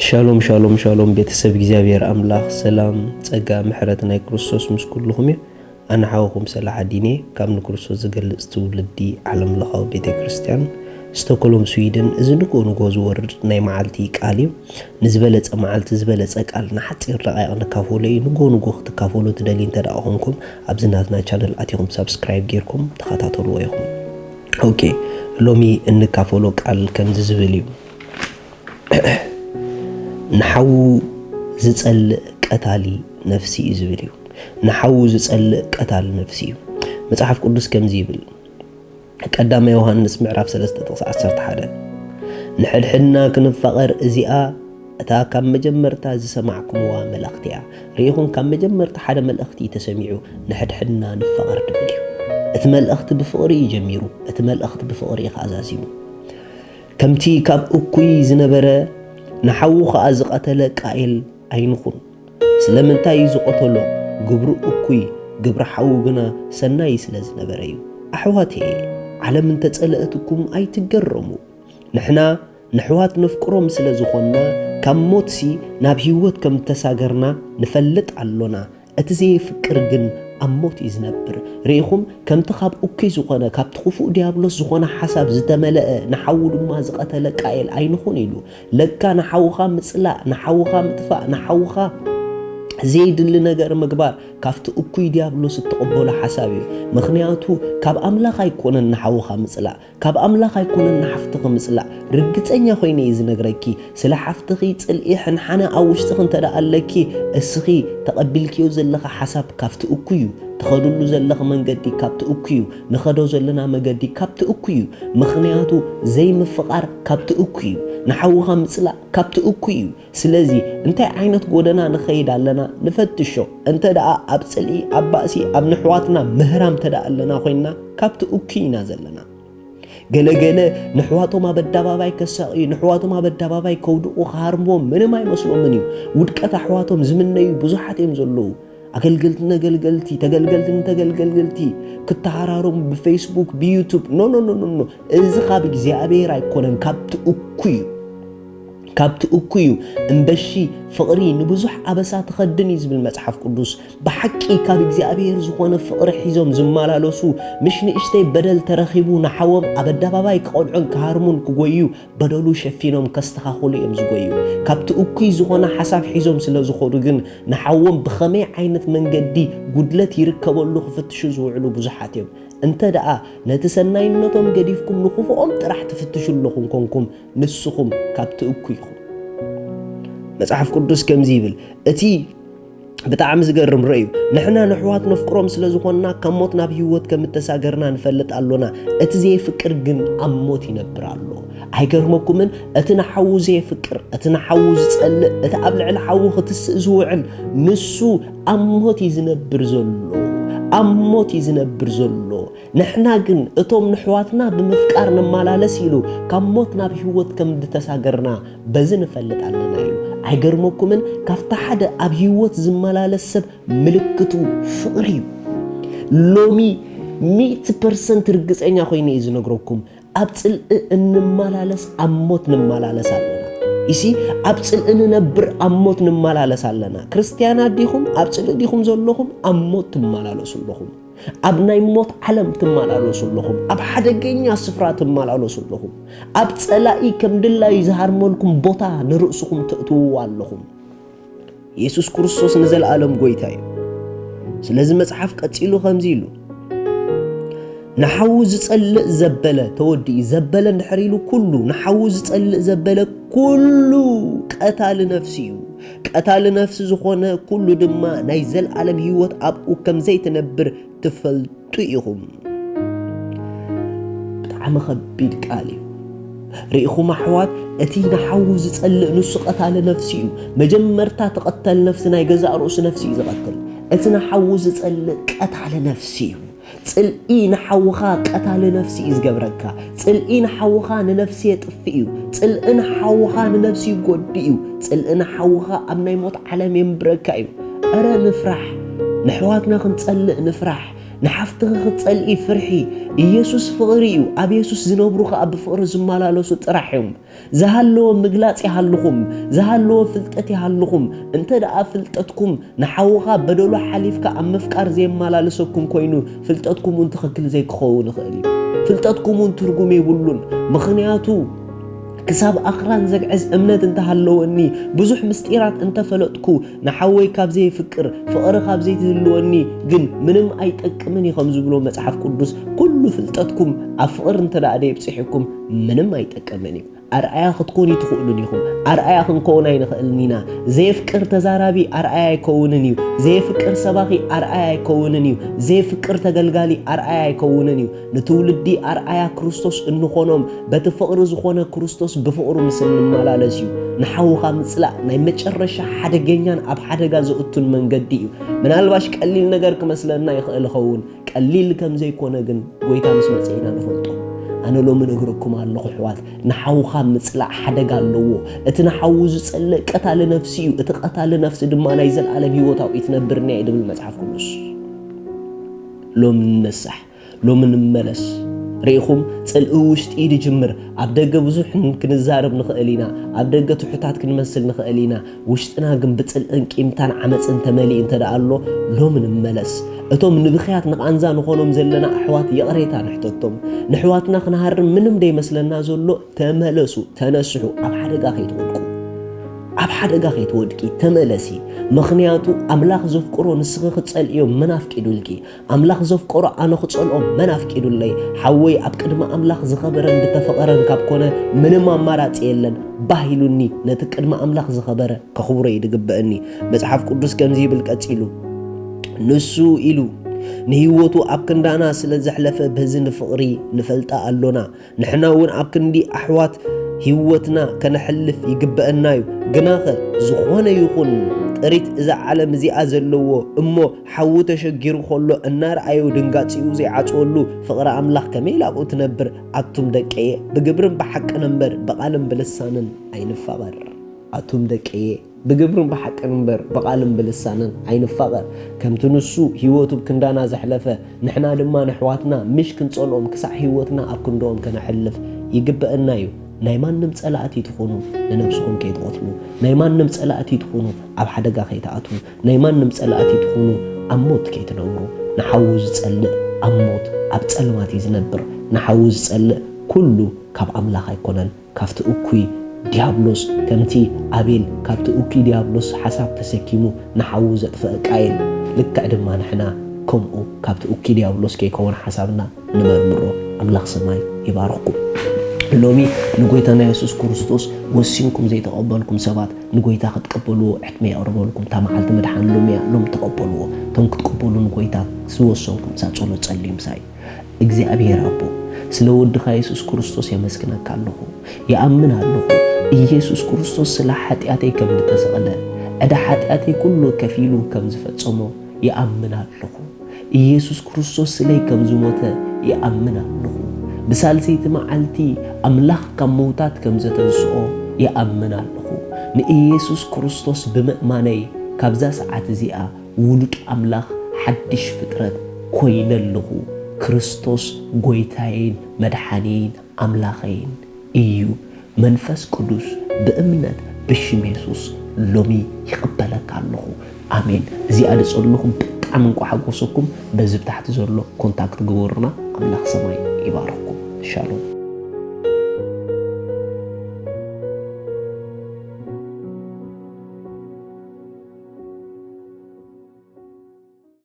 ሻሎም ሻሎም ሻሎም፣ ቤተሰብ እግዚኣብሔር ኣምላኽ ሰላም፣ ጸጋ፣ ምሕረት ናይ ክርስቶስ ምስ ኩልኹም እዩ። ኣነ ሓውኹም ሰላሓዲን እየ፣ ካብ ንክርስቶስ ዝገልጽ ትውልዲ ዓለም ለኻዊ ቤተ ክርስቲያን፣ ስቶኮሎም ስዊድን። እዚ ንግሆ ንግሆ ዝወርድ ናይ መዓልቲ ቃል እዩ። ንዝበለጸ መዓልቲ ዝበለጸ ቃል ንሓጺር ደቃይቕ ንካፈሎ እዩ። ንግሆ ንግሆ ክትካፈሉ ትደልዩ እንተ ደኣ ኾንኩም፣ ኣብዚ ናትና ቻነል ኣቲኹም ሳብስክራይብ ጌርኩም ተኸታተልዎ ኢኹም። ኦኬ፣ ሎሚ እንካፈሎ ቃል ከምዚ ዝብል እዩ። ንሓዉ ዝጸልእ ቀታሊ ነፍሲ እዩ ዝብል እዩ። ንሓዉ ዝጸልእ ቀታሊ ነፍሲ እዩ። መጽሓፍ ቅዱስ ከምዚ ይብል፣ ቀዳማይ ዮሃንስ ምዕራፍ ሰለስተ ጥቕሲ ዓሰርተ ሓደ፣ ንሕድሕድና ክንፋቐር እዚኣ እታ ካብ መጀመርታ ዝሰማዕኩምዋ መልእኽቲ እያ። ርኢኹም፣ ካብ መጀመርታ ሓደ መልእኽቲ እዩ ተሰሚዑ፣ ንሕድሕድና ንፋቐር ድብል እዩ። እቲ መልእኽቲ ብፍቕሪ እዩ ጀሚሩ፣ እቲ መልእኽቲ ብፍቕሪ እዩ ከኣ ዛዚሙ። ከምቲ ካብ እኩይ ዝነበረ፣ ንሓዉ ኸኣ ዝቐተለ ቃየል ኣይንኹን። ስለምንታይ እዩ ዝቐተሎ? ግብሩ እኩይ፣ ግብሪ ሓዉ ግና ሰናይ ስለ ዝነበረ እዩ። ኣሕዋተየ፣ ዓለም እንተ ጸለአትኩም ኣይትገረሙ። ንሕና ንሕዋት ነፍቅሮም ስለ ዝኾንና፣ ካብ ሞትሲ ናብ ህይወት ከም እተሳገርና ንፈልጥ ኣሎና። እቲ ዘየፍቅር ግን ኣብ ሞት እዩ ዝነብር። ርኢኹም፣ ከምቲ ካብ እኩይ ዝኾነ፣ ካብቲ ክፉእ ዲያብሎስ ዝኾነ ሓሳብ ዝተመልአ፣ ንሓዉ ድማ ዝቐተለ ቃየል ኣይንኹን ኢሉ። ለካ ንሓውኻ ምጽላእ፣ ንሓውኻ ምጥፋእ፣ ንሓውኻ ዘየድሊ ነገር ምግባር፣ ካብቲ እኩይ ዲያብሎስ እትቕበሎ ሓሳብ እዩ። ምኽንያቱ፣ ካብ ኣምላኽ ኣይኮነን ንሓውኻ ምጽላእ፣ ካብ ኣምላኽ ኣይኮነን ንሓፍትኺ ምጽላእ። ርግጸኛ ኮይነ እየ ዝነግረኪ፣ ስለ ሓፍትኺ ጽልኢ ሕንሓነ ኣብ ውሽጥኺ እንተ ደኣ ኣለኪ፣ እስኺ ተቐቢልክዮ ዘለኺ ሓሳብ ካብቲ እኩይ እዩ። ትኸድሉ ዘለኺ መንገዲ ካብቲ እኩይ እዩ። ንኸዶ ዘለና መገዲ ካብቲ እኩይ እዩ። ምኽንያቱ፣ ዘይምፍቓር ካብቲ እኩይ እዩ። ንሓውኻ ምጽላእ ካብቲ እኩይ እዩ። ስለዚ፣ እንታይ ዓይነት ጎደና ንኸይድ ኣለና ንፈትሾ። እንተ ደኣ ኣብ ጽልኢ፣ ኣብ ባእሲ፣ ኣብ ንሕዋትና ምህራም እንተ ደኣ ኣለና ኮይንና፣ ካብቲ እኩይ ኢና ዘለና። ገለ ገለ ንሕዋቶም ኣብ ኣደባባይ ከሳቕዩ፣ ንሕዋቶም ኣብ ኣደባባይ ከውድቑ፣ ክሃርምዎም ምንም ኣይመስሎምን እዩ። ውድቀት ኣሕዋቶም ዝምነዩ ብዙሓት እዮም ዘለዉ። ኣገልገልቲ ነገልገልቲ፣ ተገልገልቲ ንተገልገልገልቲ ክተሃራረሙ ብፌስቡክ፣ ብዩቱብ፣ ኖ፣ ኖ፣ ኖ፣ ኖ፣ ኖ። እዚ ካብ እግዚኣብሔር ኣይኮነን፣ ካብቲ እኩይ እዩ። ካብቲ እኩይ እዩ። እምበሺ ፍቕሪ ንብዙሕ ኣበሳ ትኸድን እዩ ዝብል መጽሓፍ ቅዱስ። ብሓቂ ካብ እግዚኣብሔር ዝኾነ ፍቕሪ ሒዞም ዝመላለሱ፣ ምሽ ንእሽተይ በደል ተረኺቡ ንሓዎም ኣብ ኣደባባይ ክቐንዑን ክሃርሙን ክጎዩ፣ በደሉ ሸፊኖም ከስተኻኽሉ እዮም ዝጎዩ። ካብቲ እኩይ ዝኾነ ሓሳብ ሒዞም ስለ ዝኾዱ ግን፣ ንሓዎም ብኸመይ ዓይነት መንገዲ ጉድለት ይርከበሉ ክፍትሹ ዝውዕሉ ብዙሓት እዮም። እንተ ደኣ ነቲ ሰናይነቶም ገዲፍኩም ንኽፉኦም ጥራሕ ትፍትሹ ኣለኹም ኮንኩም፣ ንስኹም ካብቲ እኩይ ኢኹም። መጽሓፍ ቅዱስ ከምዚ ይብል፣ እቲ ብጣዕሚ ዝገርም ርእዩ፣ ንሕና ንሕዋት ነፍቅሮም ስለ ዝኾንና፣ ካብ ሞት ናብ ህይወት ከም እተሳገርና ንፈልጥ ኣሎና። እቲ ዘየፍቅር ግን ኣብ ሞት ይነብር ኣሎ። ኣይገርመኩምን? እቲ ንሓዉ ዘየፍቅር፣ እቲ ንሓዉ ዝጸልእ፣ እቲ ኣብ ልዕሊ ሓዉ ክትስእ ዝውዕል፣ ንሱ ኣብ ሞት እዩ ዝነብር ዘሎ። ኣብ ሞት እዩ ዝነብር ዘሎ። ንሕና ግን እቶም ንሕዋትና ብምፍቃር ንመላለስ ኢሉ ካብ ሞት ናብ ህይወት ከም ዝተሳገርና በዚ ንፈልጥ ኣለና ኢሉ። ኣይገርመኩምን? ካብቲ ሓደ ኣብ ህይወት ዝመላለስ ሰብ ምልክቱ ፍቕሪ እዩ። ሎሚ ሚእቲ ፐርሰንት ርግጸኛ ኮይነ እየ ዝነግረኩም፣ ኣብ ጽልኢ እንመላለስ ኣብ ሞት ንመላለስ ኣለና። ኢሲ ኣብ ጽልኢ ንነብር ኣብ ሞት ንመላለስ ኣለና። ክርስትያናት ዲኹም? ኣብ ጽልኢ ዲኹም ዘለኹም? ኣብ ሞት ትመላለሱ ኣለኹም። ኣብ ናይ ሞት ዓለም ትመላለሱ ኣለኹም። ኣብ ሓደገኛ ስፍራ ትመላለሱ ኣለኹም። ኣብ ጸላኢ ከም ድላዩ ዝሃርመልኩም ቦታ ንርእስኹም ትእትውዎ ኣለኹም። የሱስ ክርስቶስ ንዘለኣለም ጐይታ እዩ። ስለዚ መጽሓፍ ቀጺሉ ከምዚ ኢሉ፣ ንሓዉ ዝጸልእ ዘበለ፣ ተወዲኡ፣ ዘበለ እንድሕር ኢሉ ኩሉ፣ ንሓዉ ዝጸልእ ዘበለ ኩሉ ቀታሊ ነፍሲ እዩ። ቀታሊ ነፍሲ ዝኾነ ኩሉ ድማ ናይ ዘለኣለም ህይወት ኣብኡ ከም ዘይትነብር ትፈልጡ ኢኹም። ብጣዕሚ ኸቢድ ቃል እዩ። ርኢኹም ኣሕዋት፣ እቲ ንሓዉ ዝጸልእ ንሱ ቀታሊ ነፍሲ እዩ። መጀመርታ ትቐተል ነፍሲ ናይ ገዛእ ርእሱ ነፍሲ እዩ ዝቐትል። እቲ ንሓዉ ዝጸልእ ቀታሊ ነፍሲ እዩ። ጽልኢ ንሓውኻ ቀታሊ ነፍሲ እዩ ዝገብረካ። ጽልኢ ንሓውኻ ንነፍሲ የጥፍእ እዩ። ጽልኢ ንሓውኻ ንነፍሲ ይጎድእ እዩ። ጽልኢ ንሓውኻ ኣብ ናይ ሞት ዓለም የንብረካ እዩ። እረ ንፍራሕ። ንሕዋትና ክንጸልእ ንፍራሕ። ንሓፍትኺ ክትጸልኢ ፍርሒ። ኢየሱስ ፍቕሪ እዩ። ኣብ የሱስ ዝነብሩ ኸኣ ብፍቕሪ ዝመላለሱ ጥራሕ እዮም። ዝሃለወ ምግላጽ ይሃልኹም፣ ዝሃለወ ፍልጠት ይሃልኹም። እንተ ደኣ ፍልጠትኩም ንሓውኻ በደሉ ሓሊፍካ ኣብ ምፍቃር ዘየመላልሰኩም ኮይኑ፣ ፍልጠትኩም እውን ትኽክል ዘይክኸውን ይኽእል እዩ። ፍልጠትኩም እውን ትርጉም የብሉን። ምኽንያቱ፣ ክሳብ ኣኽራን ዘግዕዝ እምነት እንተሃለወኒ፣ ብዙሕ ምስጢራት እንተፈለጥኩ፣ ንሓወይ ካብ ዘየፍቅር፣ ፍቕሪ ካብ ዘይትህልወኒ ግን ምንም ኣይጠቅምን እዩ ከም ዝብሎ መጽሓፍ ቅዱስ፣ ኩሉ ፍልጠትኩም ኣብ ፍቕሪ እንተ ደኣ ደየብጽሕኩም ምንም ኣይጠቅምን እዩ። ኣርኣያ ክትኮኑ ትኽእሉን ኢኹም። ኣርኣያ ክንከውን ኣይንኽእልን ኢና። ዘየፍቅር ተዛራቢ ኣርኣያ ኣይከውንን እዩ። ዘየፍቅር ሰባኺ ኣርኣያ ኣይከውንን እዩ። ዘየፍቅር ተገልጋሊ ኣርኣያ ኣይከውንን እዩ። ንትውልዲ ኣርኣያ ክርስቶስ እንኾኖም በቲ ፍቕሪ ዝኾነ ክርስቶስ ብፍቕሩ ምስ እንመላለስ እዩ። ንሓውኻ ምጽላእ ናይ መጨረሻ ሓደገኛን ኣብ ሓደጋ ዘእቱን መንገዲ እዩ። ምናልባሽ ቀሊል ነገር ክመስለና ይኽእል ይኸውን። ቀሊል ከም ዘይኮነ ግን ጎይታ ምስ መጸ ኢና ንፈልጦ። ኣነ ሎሚ እነግረኩም ኣለኹ ኣሕዋት፣ ንሓውኻ ምጽላእ ሓደጋ ኣለዎ። እቲ ንሓዉ ዝጸልእ ቀታሊ ነፍሲ እዩ። እቲ ቀታሊ ነፍሲ ድማ ናይ ዘለኣለም ህይወት ኣብኡ ትነብር እያ እዩ ድብል መጽሓፍ ቅዱስ። ሎሚ ንነሳሕ፣ ሎሚ ንመለስ። ርኢኹም፣ ጽልኢ ውሽጢ እዩ ዝጅምር። ኣብ ደገ ብዙሕ ክንዛረብ ንኽእል ኢና፣ ኣብ ደገ ትሑታት ክንመስል ንኽእል ኢና። ውሽጥና ግን ብጽልእን ቂምታን ዓመጽን ተመሊኡ እንተ ደኣ ኣሎ፣ ሎሚ ንመለስ። እቶም ንብኽያት ንቓንዛ ንኾኖም ዘለና ኣሕዋት ይቕሬታ ንሕተቶም። ንሕዋትና ክንሃርም ምንም ደይመስለና ዘሎ፣ ተመለሱ፣ ተነስሑ፣ ኣብ ሓደጋ ከይትወድቁ። ኣብ ሓደጋ ከይትወድቂ፣ ተመለሲ። ምኽንያቱ ኣምላኽ ዘፍቅሮ ንስኺ ክትጸልእዮ መን ኣፍቂዱልኪ? ኣምላኽ ዘፍቀሮ ኣነ ክጸልኦ መን ኣፍቂዱለይ? ሓወይ ኣብ ቅድሚ ኣምላኽ ዝኸበረን ዝተፈቐረን ካብ ኮነ ምንም ኣማራጺ የለን። ባህ ኢሉኒ ነቲ ቅድሚ ኣምላኽ ዝኸበረ ከኽብሮ እዩ ዝግበአኒ። መጽሓፍ ቅዱስ ከምዚ ይብል ቀጺሉ፣ ንሱ ኢሉ ንህይወቱ ኣብ ክንዳና ስለ ዘሕለፈ በዚ ንፍቕሪ ንፈልጣ ኣሎና። ንሕና እውን ኣብ ክንዲ ኣሕዋት ህይወትና ከነሕልፍ ይግበአና እዩ። ግናኸ ዝኾነ ይኹን ጥሪት እዛ ዓለም እዚኣ ዘለዎ እሞ ሓዊ ተሸጊሩ ከሎ እናረኣዮ ድንጋጺኡ ዘይዓጽወሉ ፍቕሪ ኣምላኽ ከመይ ኢላ ኣብኡ ትነብር? ኣቱም ደቀየ፣ ብግብርን ብሓቅን እምበር ብቓልን ብልሳንን ኣይንፋቐር። ኣቱም ደቀየ፣ ብግብርን ብሓቅን እምበር ብቓልን ብልሳንን ኣይንፋቐር። ከምቲ ንሱ ህይወቱ ብክንዳና ዘሕለፈ፣ ንሕና ድማ ንኣሕዋትና ምሽ ክንጸልኦም ክሳዕ ህይወትና ኣብ ክንድኦም ከነሕልፍ ይግበአና እዩ። ናይ ማንም ጸላእቲ ትኹኑ ንነብስኹም ከይትቐትሉ፣ ናይ ማንም ጸላእቲ ትኹኑ ኣብ ሓደጋ ከይትኣትዉ፣ ናይ ማንም ጸላእቲ ትኹኑ ኣብ ሞት ከይትነብሩ። ንሓዉ ዝጸልእ ኣብ ሞት ኣብ ጸልማት እዩ ዝነብር። ንሓዉ ዝጸልእ ኩሉ ካብ ኣምላኽ ኣይኮነን፣ ካብቲ እኩይ ዲያብሎስ። ከምቲ ኣቤል ካብቲ እኩይ ዲያብሎስ ሓሳብ ተሰኪሙ ንሓዉ ዘጥፈአ ቃየል፣ ልክዕ ድማ ንሕና ከምኡ ካብቲ እኩይ ዲያብሎስ ከይከውን ሓሳብና ንመርምሮ። ኣምላኽ ሰማይ ይባርኽኩም። ሎሚ ንጎይታና የሱስ ክርስቶስ ወሲንኩም ዘይተቐበልኩም ሰባት ንጎይታ ክትቀበልዎ ዕድመ የቕርበልኩም። እታ መዓልቲ ምድሓን ሎሚ እያ። ሎሚ ተቐበልዎ። እቶም ክትቀበሉ ንጎይታ ዝወሰንኩም እዛ ጸሎት ጸልዩ ምሳይ። እግዚኣብሔር ኣቦ፣ ስለ ወድኻ የሱስ ክርስቶስ የመስግነካ ኣለኹ። ይኣምን ኣለኹ ኢየሱስ ክርስቶስ ስለ ሓጢኣተይ ከም ዝተሰቕለ፣ ዕዳ ሓጢኣተይ ኩሉ ከፊሉ ከም ዝፈጸሞ ይኣምን ኣለኹ። ኢየሱስ ክርስቶስ ስለይ ከም ዝሞተ ይኣምን ኣለኹ። ብሳልሰይቲ መዓልቲ ኣምላኽ ካብ ምውታት ከም ዘተንስኦ ይኣምን ኣለኹ። ንኢየሱስ ክርስቶስ ብምእማነይ ካብዛ ሰዓት እዚኣ ውሉድ ኣምላኽ ሓድሽ ፍጥረት ኮይነ ኣለኹ። ክርስቶስ ጎይታየይን መድሓኒየይን ኣምላኸይን እዩ። መንፈስ ቅዱስ ብእምነት ብሽም የሱስ ሎሚ ይቕበለካ ኣለኹ። ኣሜን። እዚኣ ዝጸለኹም ብጣዕሚ እንቋዕ ሓጎሰኩም። በዚ ብታሕቲ ዘሎ ኮንታክት ግበሩና። ኣምላኽ ሰማይ ይባርኽኩም። ሻሎም።